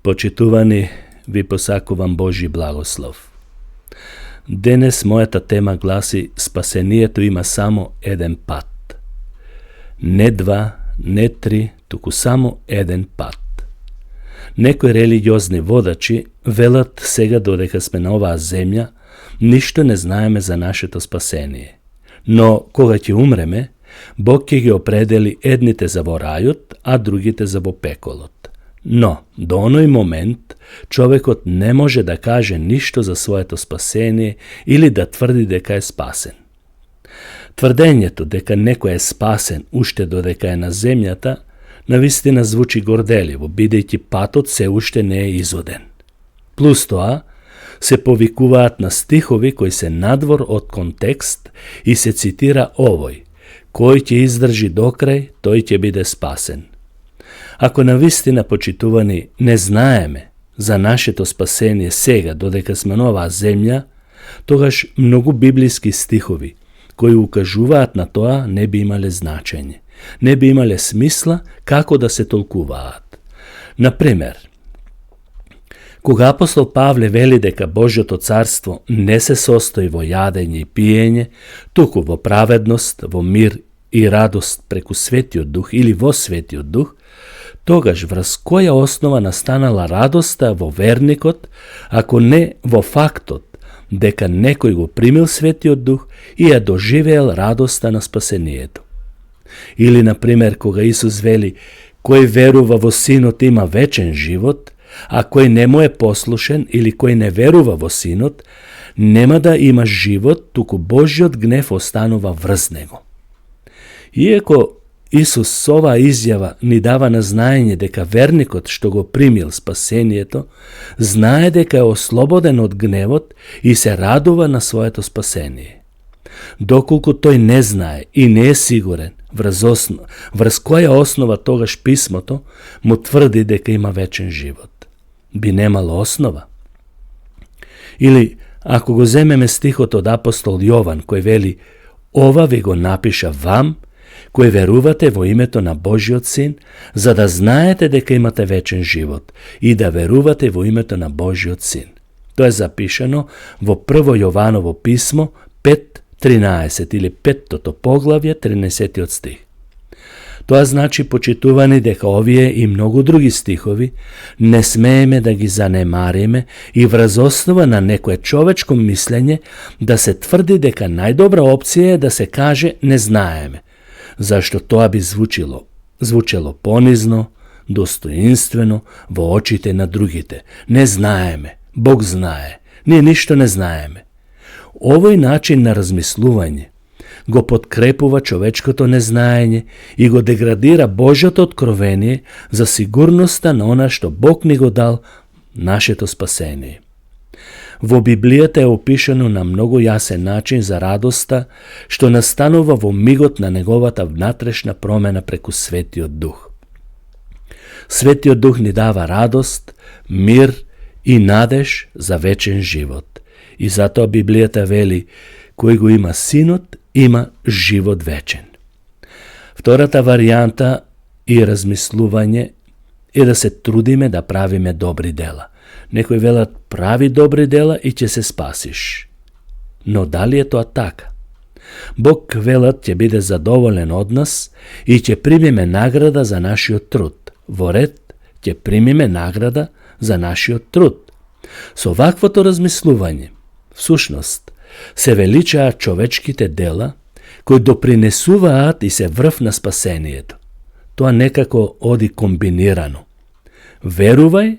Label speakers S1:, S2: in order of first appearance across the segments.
S1: Почитувани, ви посакувам Божи благослов. Денес мојата тема гласи: спасението има само еден пат. Не два, не три, туку само еден пат. Некои религиозни водачи велат сега додека сме на оваа земја, ништо не знаеме за нашето спасение. Но кога ќе умреме, Бог ќе ги определи едните за во рајот, а другите за во пеколот. Но, до оној момент, човекот не може да каже ништо за своето спасение или да тврди дека е спасен. Тврдењето дека некој е спасен уште додека е на земјата, навистина звучи горделиво, бидејќи патот се уште не е изводен. Плюс тоа, се повикуваат на стихови кои се надвор од контекст и се цитира овој: кој ќе издржи до крај, тој ќе биде спасен. Ако навистина, почитувани, не знаеме за нашето спасение сега, додека сме на оваа земја, тогаш многу библиски стихови кои укажуваат на тоа не би имале значење, не би имале смисла како да се толкуваат. Например, кога апостол Павле вели дека Божјото царство не се состои во јадење и пиење, туку во праведност, во мир и радост преку Светиот Дух или во Светиот Дух, тогаш врз која основа настанала радоста во верникот, ако не во фактот дека некој го примил Светиот Дух и ја доживеел радоста на спасението? Или, например, кога Исус вели: кој верува во Синот има вечен живот, а кој не му е послушен или кој не верува во Синот, нема да има живот, туку Божјиот гнев останува врз него. Иако Исус со оваа изјава ни дава на знаење дека верникот што го примил спасението, знае дека е ослободен од гневот и се радува на своето спасение. Доколку тој не знае и не е сигурен врз која основа тогаш писмото му тврди дека има вечен живот. Би немало основа. Или, ако го земеме стихот од апостол Јован, кој вели: ова ви го напиша вам, кои верувате во името на Божиот Син, за да знаете дека имате вечен живот и да верувате во името на Божиот Син. Тоа е запишано во прво Јованово писмо 5.13 или 5-тото поглавје, 13 стих. Тоа значи, почитувани, дека овие и многу други стихови не смееме да ги занемариме и врз основа на некое човечко мислење да се тврди дека најдобра опција е да се каже не знаеме, зашто тоа би звучело понизно, достоинствено во очите на другите. Не знаеме, Бог знае, ние ништо не знаеме. Овој начин на размислување го подкрепува човечкото незнаење и го деградира Божјото откровение за сигурноста на она што Бог ни го дал, нашето спасение. Во Библијата е опишано на многу јасен начин за радоста што настанува во мигот на неговата внатрешна промена преку Светиот Дух. Светиот Дух ни дава радост, мир и надеж за вечен живот. И затоа Библијата вели: кој го има Синот, има живот вечен. Втората варијанта и размислување е да се трудиме да правиме добри дела. Некои велат: прави добри дела и ќе се спасиш. Но дали е тоа така? Бог, велат, ќе биде задоволен од нас и ќе примиме награда за нашиот труд. Во ред, ќе примиме награда за нашиот труд. Со ваквото размислување, всушност, се величаат човечките дела кои допринесуваат и се врв на спасението. Тоа некако оди комбинирано. Верувај,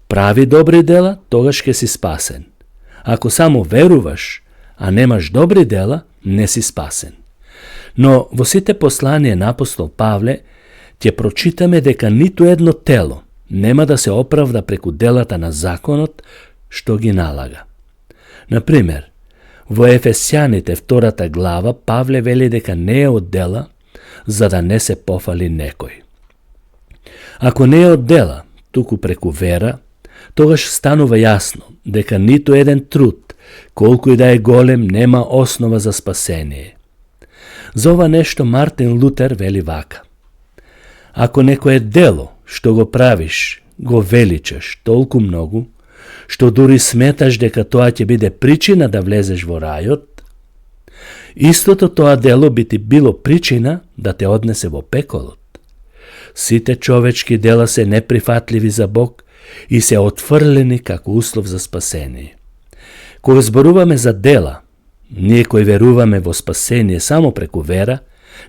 S1: прави добри дела, тогаш ќе си спасен. Ако само веруваш, а немаш добри дела, не си спасен. Но во сите посланија на апостол Павле ќе прочитаме дека ниту едно тело нема да се оправда преку делата на законот што ги налага. Например, во Ефесјаните 2 глава Павле вели дека не е од дела, за да не се пофали некој. Ако не е од дела, туку преку вера, тогаш станува јасно дека ниту еден труд, колку и да е голем, нема основа за спасение. За ова нешто Мартин Лутер вели вака: ако некое дело што го правиш го величаш толку многу, што дури сметаш дека тоа ќе биде причина да влезеш во рајот, истото тоа дело би ти било причина да те однесе во пеколот. Сите човечки дела се неприфатливи за Бог и се отфрлени како услов за спасение. Кога зборуваме за дела, ние кои веруваме во спасение само преку вера,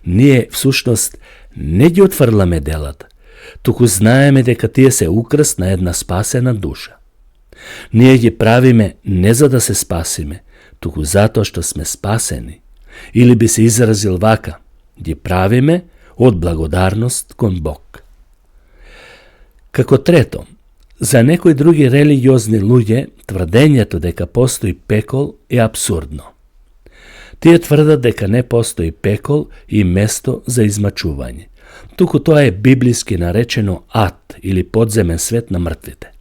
S1: ние всушност не ги отфрламе делата, туку знаеме дека тие се украс на една спасена душа. Ние ги правиме не за да се спасиме, туку затоа што сме спасени. Или би се изразил вака, ги правиме од благодарност кон Бог. Како трето, за некои други религиозни луѓе, тврдењето дека постои пекол е абсурдно. Тие тврдат дека не постои пекол и место за измачување. Туку тоа е библиски наречено ад или подземен свет на мртвите.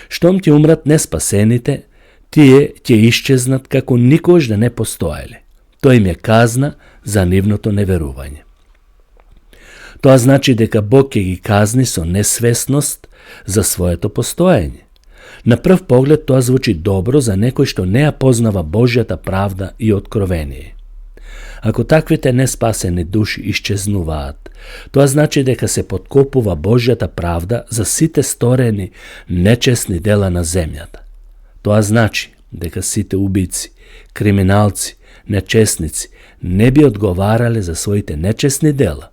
S1: Штом ќе умрат неспасените, тие ќе исчезнат како никогаш да не постоеле. Тоа им е казна за нивното неверување. Тоа значи дека Бог ќе ги казни со несвесност за своето постоење. На прв поглед тоа звучи добро за некој што не ја познава Божјата правда и откровение. Ако таквите неспасени души исчезнуваат, тоа значи дека се подкопува Божјата правда за сите сторени нечесни дела на земјата. Тоа значи дека сите убици, криминалци, нечесници не би одговарале за своите нечесни дела.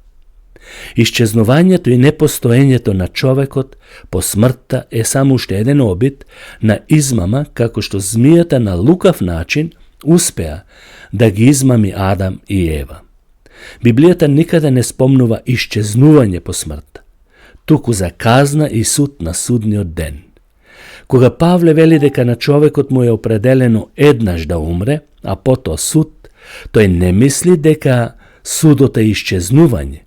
S1: Исчезнувањето и непостоењето на човекот по смртта е само уште еден обид на измама, како што змијата на лукав начин успеа да ги измами Адам и Ева. Библијата никаде не спомнува исчезнување по смртта, туку за казна и суд на судниот ден. Кога Павле вели дека на човекот му е определено еднаш да умре, а потоа суд, тој не мисли дека судот е исчезнување,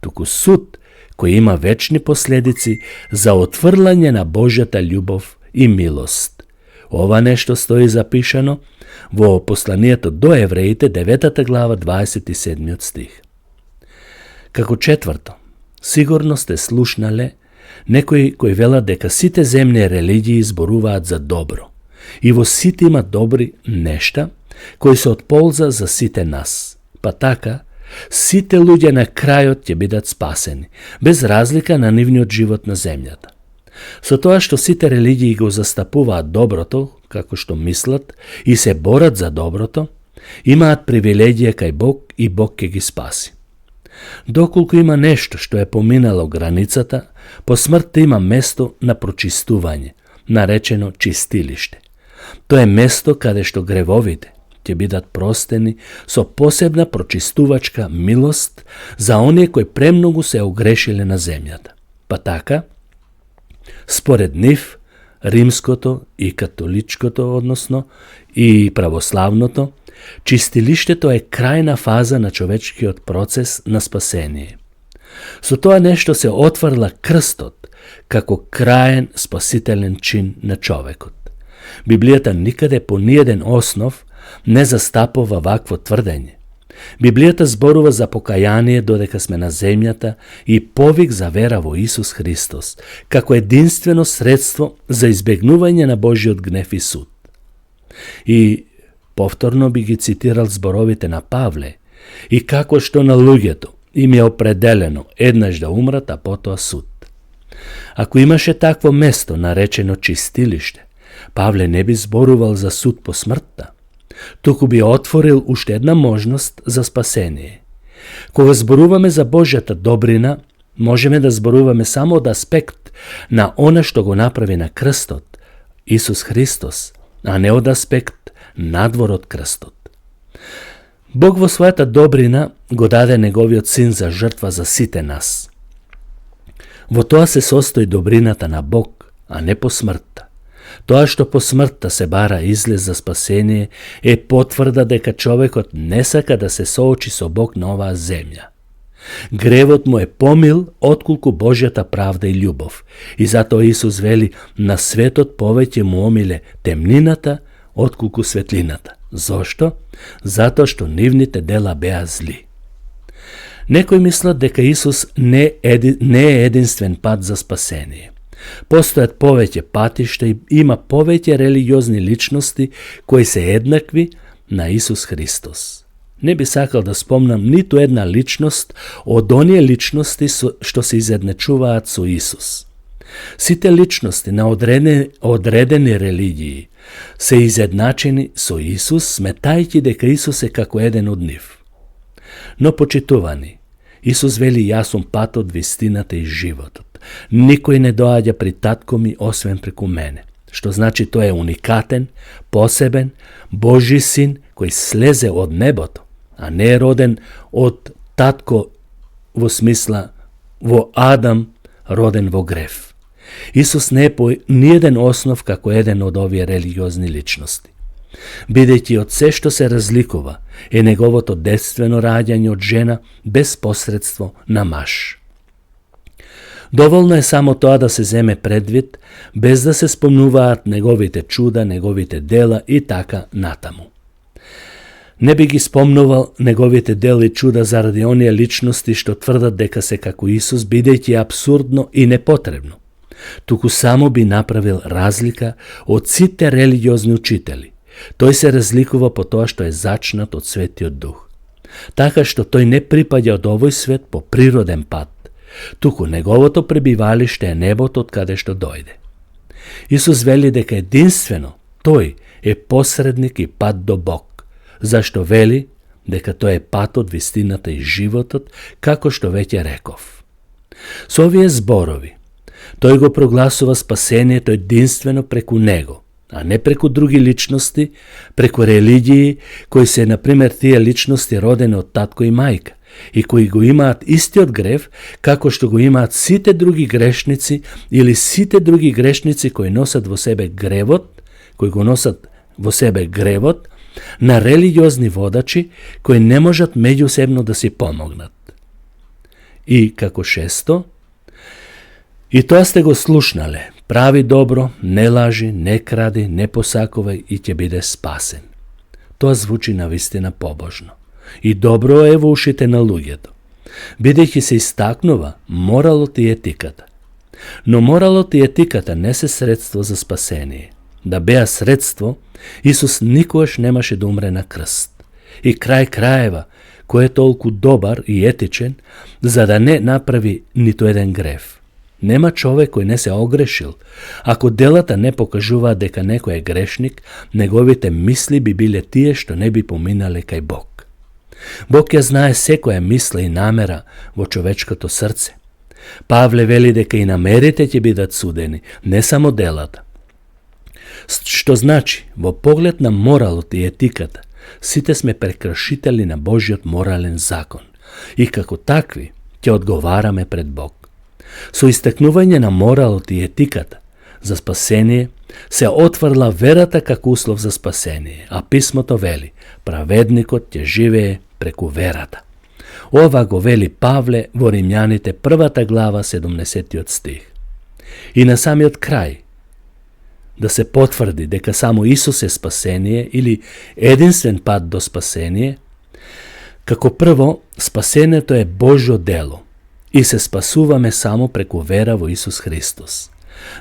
S1: туку суд кој има вечни последици за отврлање на Божјата љубов и милост. Ова нешто стои запишано во посланието до евреите, 9 глава, 27 стих. Како четврто, сигурно сте слушнале некои кои велат дека сите земни религии зборуваат за добро и во сите има добри нешта кои се од полза за сите нас. Па така, сите луѓе на крајот ќе бидат спасени, без разлика на нивниот живот на земјата. Со тоа што сите религии го застапуваат доброто, како што мислат, и се борат за доброто, имаат привилегија кај Бог и Бог ќе ги спаси. Доколку има нешто што е поминало границата, по смртта има место на прочистување, наречено чистилиште. Тоа е место каде што гревовите ќе бидат простени со посебна прочистувачка милост за оние кои премногу се огрешиле на земјата. Па така, според нив, римското и католичкото, односно, и православното, чистилиштето е крајна фаза на човечкиот процес на спасение. Со тоа нешто се отврла крстот како краен спасителен чин на човекот. Библијата никаде по ниеден основ не застапува вакво тврдење. Библијата зборува за покаяние додека сме на земјата и повик за вера во Исус Христос, како единствено средство за избегнување на Божиот гнев и суд. И повторно би ги цитирал зборовите на Павле, и како што на луѓето им е определено еднаш да умрат, а потоа суд. Ако имаше такво место наречено чистилиште, Павле не би зборувал за суд по смртта, туку би отворил уште една можност за спасение. Кога зборуваме за Божјата добрина, можеме да зборуваме само од аспект на она што го направи на крстот, Исус Христос, а не од аспект надвор од крстот. Бог во својата добрина го даде неговиот син за жртва за сите нас. Во тоа се состои добрината на Бог, а не по смртта. Тоа што по смртта се бара излез за спасение е потврда дека човекот не сака да се соочи со Бог на оваа земја. Гревот му е помил отколку Божјата правда и љубов. И затоа Исус вели на светот повеќе му омиле темнината отколку светлината. Зошто? Затоа што нивните дела беа зли. Некои мислат дека Исус не е единствен пат за спасение. Постојат повеќе патишта и има повеќе религиозни личности кои се еднакви на Исус Христос. Не би сакал да спомнам ниту една личност од оние личности што се изедначуваат со Исус. Сите личности на одредени религии се изедначени со Исус, сметајќи дека Исус е како еден од нив. Но почитувани, Исус вели јас сум патот, вистината и животот. Никој не доаѓа при татко ми освен преку мене. Што значи тој е уникатен, посебен, Божи син кој слезе од небото, а не е роден од татко во смисла во Адам, роден во грев. Исус не е по ниеден основ како еден од овие религиозни личности. Бидејќи од се што се разликува е неговото детствено раѓање од жена без посредство на маж. Доволно е само тоа да се земе предвид, без да се спомнуваат неговите чуда, неговите дела и така натаму. Не би ги спомнувал неговите дела и чуда заради оние личности што тврдат дека се како Исус, бидејќи апсурдно и непотребно. Туку само би направил разлика од сите религиозни учители. Тој се разликува по тоа што е зачнат од Светиот Дух. Така што тој не припаѓа од овој свет по природен пат, туку неговото пребивалиште е небото од каде што дојде. Исус вели дека единствено тој е посредник и пат до Бог, зашто вели дека тој е патот, вистината и животот, како што веќе реков. Со овие зборови, тој го прогласува спасението единствено преку него, а не преку други личности, преку религии, кои се, например, тие личности родени од татко и мајка, и кои го имаат истиот грев, како што го имаат сите други грешници или сите други грешници кои носат во себе гревот, на религиозни водачи кои не можат меѓусебно да си помогнат. И како шесто, и тоа сте го слушнале, прави добро, не лажи, не кради, не посакувај и ќе биде спасен. Тоа звучи навистина побожно. И добро е во ушите на луѓето, бидејќи се истакнува моралот и етиката. Но моралот и етиката не се средство за спасение. Да беа средство, Исус никогаш немаше да умре на крст. И крај краева, кој е толку добар и етичен, за да не направи ниту еден грев. Нема човек кој не се огрешил. Ако делата не покажуваат дека некој е грешник, неговите мисли би биле тие што не би поминале кај Бог. Бог ја знае секоја мисла и намера во човечкото срце. Павле вели дека и намерите ќе бидат судени, не само делата. Што значи, во поглед на моралот и етиката, сите сме прекршители на Божиот морален закон и како такви ќе одговараме пред Бог. Со истакнување на моралот и етиката за спасение се отврла верата како услов за спасение, а писмото вели: праведникот ќе живее преку верата. Ова го вели Павле во Римјаните 1 глава 70 стих. И на самиот крај, да се потврди дека само Исус е спасение или единствен пат до спасение, како прво, спасението е Божјо дело и се спасуваме само преку вера во Исус Христос.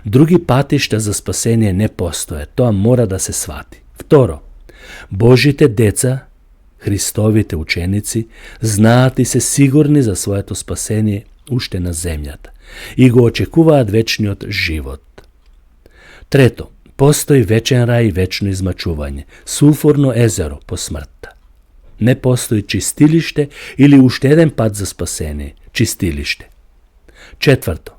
S1: Други патишта за спасение не постојат, тоа мора да се свати. Второ, Божите деца, Христовите ученици, знаат и се сигурни за своето спасение уште на земјата и го очекуваат вечниот живот. Трето, постои вечен рај и вечно измачување, сулфурно езеро по смртта. Не постои чистилиште или уште еден пат за спасение, чистилиште. Четврто,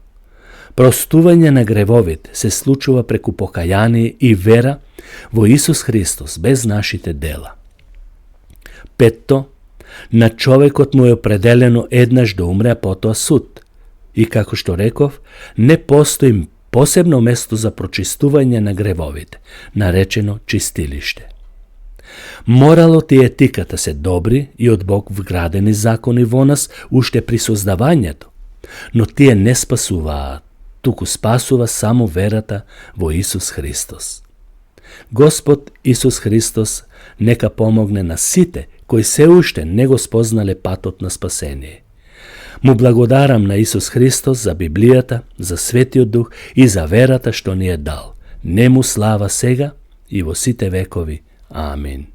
S1: простување на гревовите се случува преку покаяние и вера во Исус Христос без нашите дела. Петто, на човекот му е определено еднаш да умре, а потоа суд. И како што реков, не постои посебно место за прочистување на гревовите, наречено чистилиште. Моралот и етиката се добри и од Бог вградени закони во нас уште при создавањето, но тие не спасуваат, туку спасува само верата во Исус Христос. Господ Исус Христос нека помогне на сите кои се уште не го спознале патот на спасение. Му благодарам на Исус Христос за Библијата, за Светиот Дух и за верата што ни е дал. Нему слава сега и во сите векови. Амин.